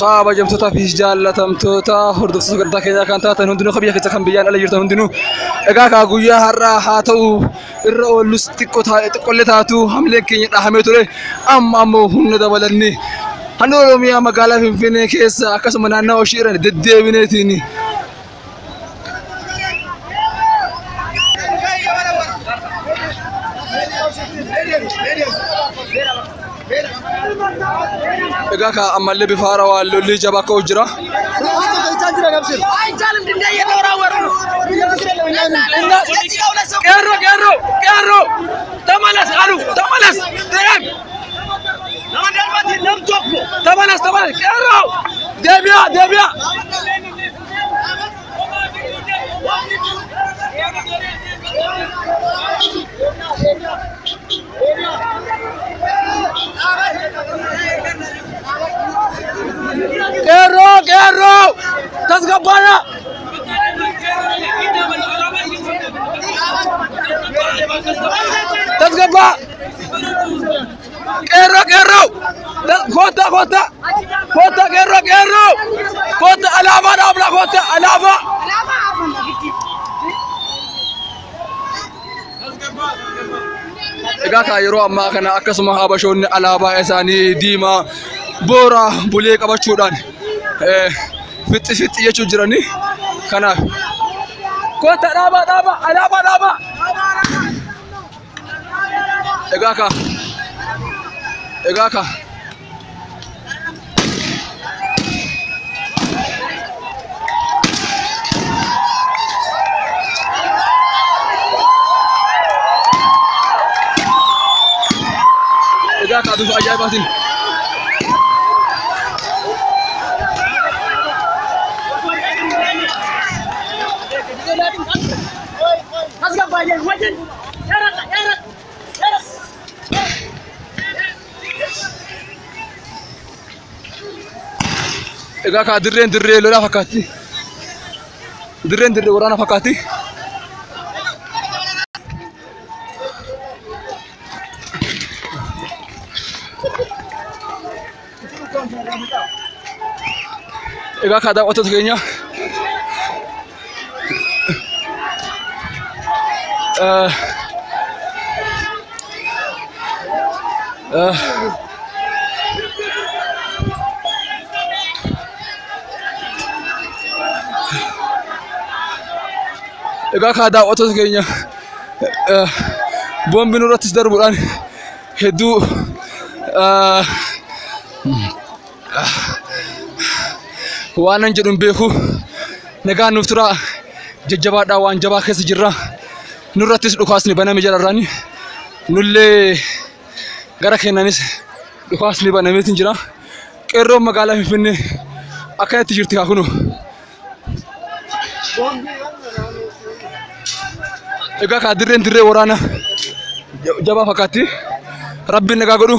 Kabajamtootaa fi jaallatamtoota hordoftoota sagantaa keenyaa kan taatan hundinuu, biyya keessa kan biyyaan ala jirtan hundinuu, egaa kaa guyyaa har'aa haa ta'u irra oollus xiqqoo xiqqollee taatu hamileen keenya dhahamee ture. Amma ammoo humna dabalanne handhuura Oromiyaa magaalaa Finfinnee keessa akkasuma naannawaa ishee irra deddeebineetiin egaa kaa ammallee bifa haarawaan lolli jabaa ka'u jira. Qeerroo, qeerroo, qeerroo, ተመለስ አሉ፣ ተመለስ፣ ደም ተመለስ፣ ተመለስ፣ qeerroo, deebi'a, deebi'a. Qeerroo, qeerroo, tasgabbaadha. Tasgabbaa. Qeerroo, qeerroo, koota, koota, koota, qeerroo, qeerroo, koota, alaabaa dhaabna, koota, alaabaa. Egaa kaa yeroo ammaa kana akkasuma habashoonni alaabaa isaanii diimaa boora bulee qabachuudhaan fixi fixi jechuu jiranii. Kanaaf koota, dhaabaa, dhaabaa, alaabaa dhaabaa. Egaa kaa, egaa kaa. Egaa kaa bifa ajaa'ibaatiin. Egaa kaa dirreen dirree lolaa fakkaatti. Dirreen dirree waraanaa fakkaatti. Egaa kaa daawwattoota keenya, egaa kaa daawwattoota keenya, boombi nurrattis darbuudhaan hedduu waan an jedhu hin beeku. Nagaan nuuf tura, jajjabaadhaa, waan jabaa keessa jirra. Nurrattis dhukaasni baname jalarraani, nullee gara keenyanis dhukaasni banameetiin jira. Qeerroon magaalaa Finfinnee akkanatti jirti kaa kunu. Egaa kaa dirreen dirree waraana jabaa fakkaatti. Rabbiin nagaa godhu.